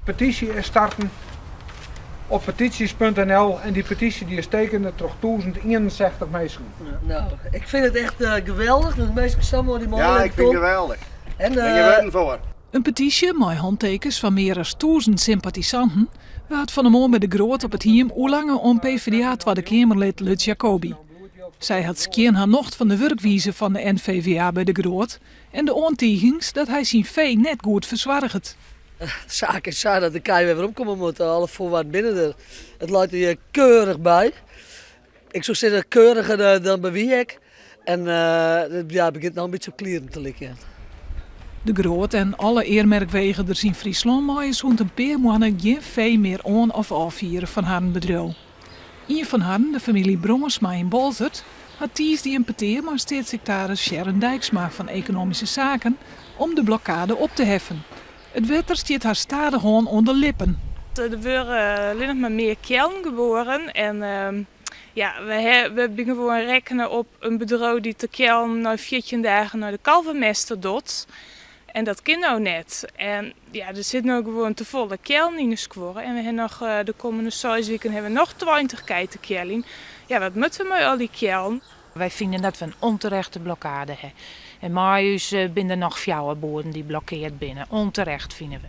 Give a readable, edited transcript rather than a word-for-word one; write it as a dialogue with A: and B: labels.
A: Petysje is starten op petities.nl en dy petysje dy is tekene troch 1061 minsken.
B: No, ik fyn it echt geweldich dat minsken sa moai dy man
C: Ja, ik fyn it geweldich.
B: En,
C: Bin je wurden foar.
D: In petysje mei hantekens fan mear as 1000 sympatisanten waard fan 'e moarn by De Groot op it hiem oerlange oan PvdA-Twadde Keamerlid Lutz Jacobi. Sy hat skjin har nocht fan de wurkwize fan de NVWA by De Groot en de oantigings dat hy syn fee net goed fersoarget.
B: De saak is sa dat de kij wer weromkomme moatte. Alle foarwaarden binne der. It leit der hjir keurich by. Ik soe sizze keuriger dan by wy ek. En ja, it begjint no in bytsje op klieren te lykjen.
D: De Groot en alle earmerkwegerders yn Fryslân meie sûnt in pear moanne gjin fee mear oan of ôffiere fan harren bedriuw. Ien fan harren, de famylje Brongersma yn Boalsert, hat tiisdei in petear mei steatssiktaris Sharon Dijksma fan Ekonomyske Saken om de blokkade op te heffen. It wetter stiet har stadichoan oan de lippen.
E: Der wurde allinnich mar mear keallen geboren en ja, we binne gewoan rekkene op in bedriuw dy't de keallen nei 14 dagen nei de kalvemester docht. En dat kin no net. En ja, der sit no gewoan tefolle keallen yn de skuorre en we ha noch de kommende seis wiken ha we noch 20 kij te kealjen. Ja, wat moatte we mei al dy keallen?
F: Wy fine dat we in ûnterechte blokkade ha. En mei ús binne der noch fjouwer boeren dy't blokkeard binne. Onterecht fine we.